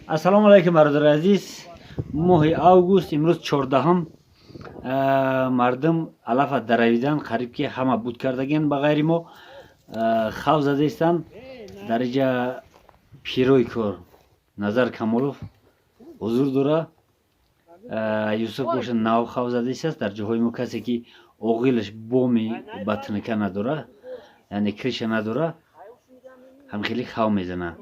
Ассалому алайкум, бародари азиз. Моҳи август, имрӯз 14-ум. Мардум алафа даравидан, қариб ки ҳама буд кардагиан, ба ғайри мо. Хав задаистанд. Дар иҷа пирои кор Назар Камолов ҳузур дора. Юсуф боша, нав хав задаистааст. Дар ҷоҳои мо касе ки оғилаш боми батника надора, яъне крыша надора, ҳам хеле хав мезана.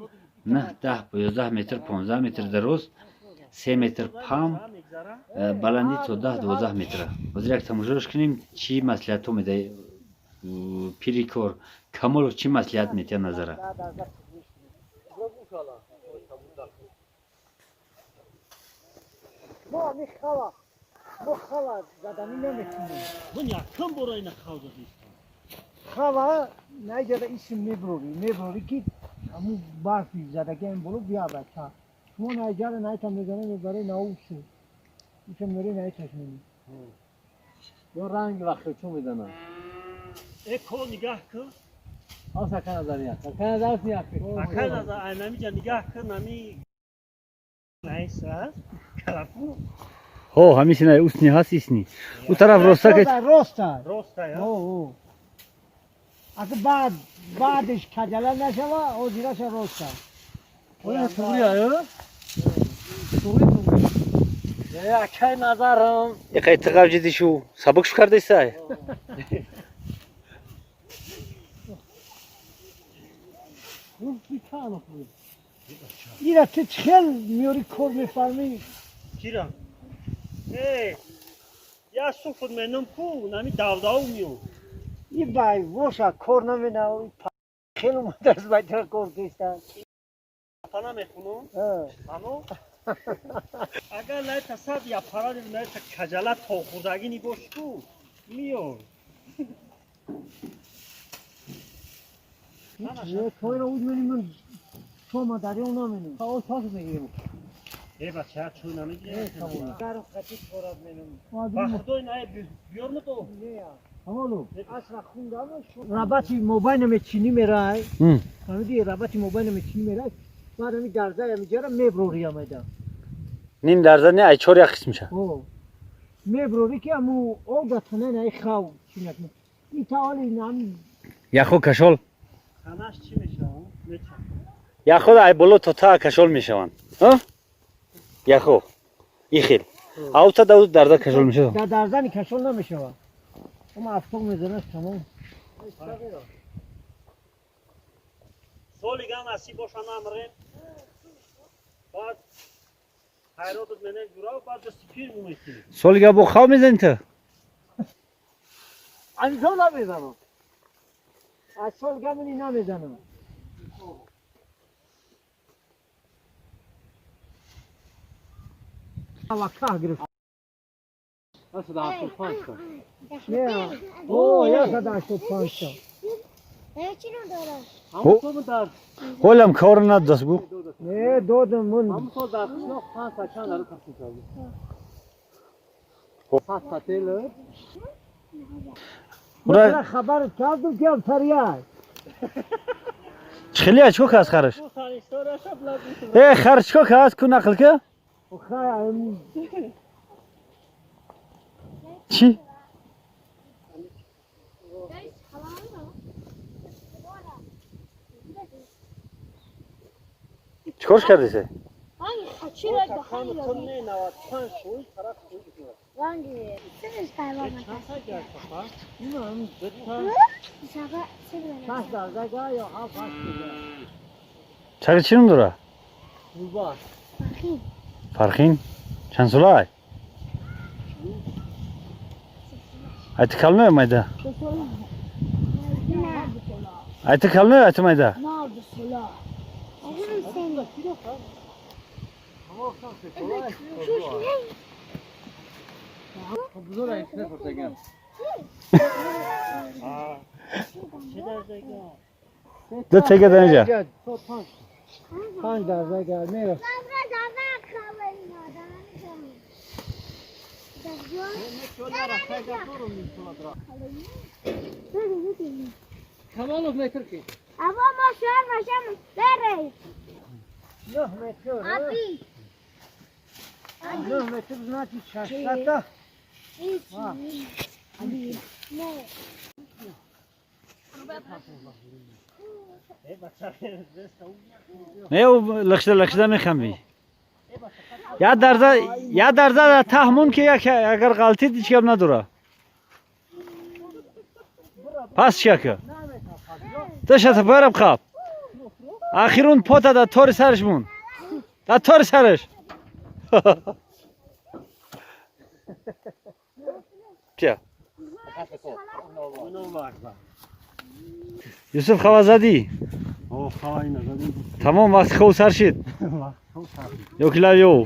9, 10, 11 метр, 15 метр дароз, 3 метр пам, баландӣ то 10, 12 метра. Ҳозир як тамошош кунем, чӣ маслиҳатҳо медаҳ пири кор Камолов, чӣ маслиҳат метиҳад Назара. Мо ами хава, мо хава заданӣ наметунем. Ман якам бора ина хав задистам. Хава наҷада исм меброрӣ, меброрӣ ки ҳамун барфи задагиам боло биябад та. Шумо наҷара найта мезанем, мебарӣ наушу. Иша мерӣ найташ мени. Ё ранг вақт чун меданам. Э, ко нигаҳ кун. Ас ака назар як. Ака назар як. Ака назар, ай намиҷа нигаҳ кун, нами найса. Калапу. Ҳо, ҳамисина усни ҳаст, исни. У тараф роста ки роста. Роста я. О, о. Ака баъд баъдеш каҷала нашава, ҳозираша роста. Оя туғри аю? Туғри туғри. Я акай назарам. Яқай тиғав ҷидди шу сабук шу кардисай. Ира ту чӣ хел меёри, кор мефармӣ? Кира. Э, я суфуд менам ку, нами давдав миё. И бай воша кор намена, хел омадааст, байтара кор киста. Пана мехунам. Ано? Агар найта сад я пара найта каҷала то хурдагӣ нибош ку, миё. Тойро уд меним, шома дарё наменем. О, тас мегирем. Э, бача, чӯ намегирем. Гарм хати торад менем. Ба худой най биёрму то. Ҳамолу. Асра хундам. Рабати мобайна мечинӣ мерай. Фаҳмидӣ, рабати мобайна мечинӣ мерай. Баъд ами дарзай амиҷара меброрӣ амайда. Ним дарза не, ай чор як қисм меша. О. Меброрӣ ки аму об тана най хав чинак. И таоли нам Яхо кашол. Ханаш чӣ мешавад? Меча. Яхо ай боло то та кашол мешаванд. Ҳа? Яхо. Ихел. Аута да дарза кашол мешавад. Дар дарзани кашол намешавад. Ама афтоб мезанад, тамом. Соли ган насиб боша, намрем. Баъд хайротат менем ҷурав, баъд ба сипир муметӣ. Солига бо хав мезанӣ ту? Ами сол намезанам. Аз сол гамини намезанам. Авака гирифт. 185 та. Не, о, 185 та. Ҳамон дар Ҳолам кор надост гу. Не, додам мун. ҳамон сол дар қишлоқ 5 та чанд дар тақсим кардем. 100 та тел. Ура хабар кардам ки ам тария. Чӣ хеле чӣ кас хараш? Э, хар чӣ кас ку нақл ка? Хай. Чӣ? Чӣ корш кардисе? Не, 95 фоиз тараф фоиз. Чанд та гашта? Шаш дарзага ё ҳафт ҳашт дига. Чари чӣ ном дора? Рӯба. Фархин? Чанд сола ай? Ай ту калное майда? Ай ту калное, ай ту майда? Бузор ай не фуртаган. Чӣ дарзага? Ду тега данҷа. Панҷ дарзага мера. Камолов метр ки. Ава машар машам берей. 9 метр. 9 метр, значит, 600-та. А. Не, лахшда лахшда мехамби. Я дарза, я дарза дар таҳмон, ки як агар ғалтид, ҳеҷ гап надора. Пас чияка дашата барам қаб ахирун пота дар тори сараш мон, дар тори сараш. Пия. Юсуф, хава задӣ? Тамом, вақти хов сар шид ё ки лав ё?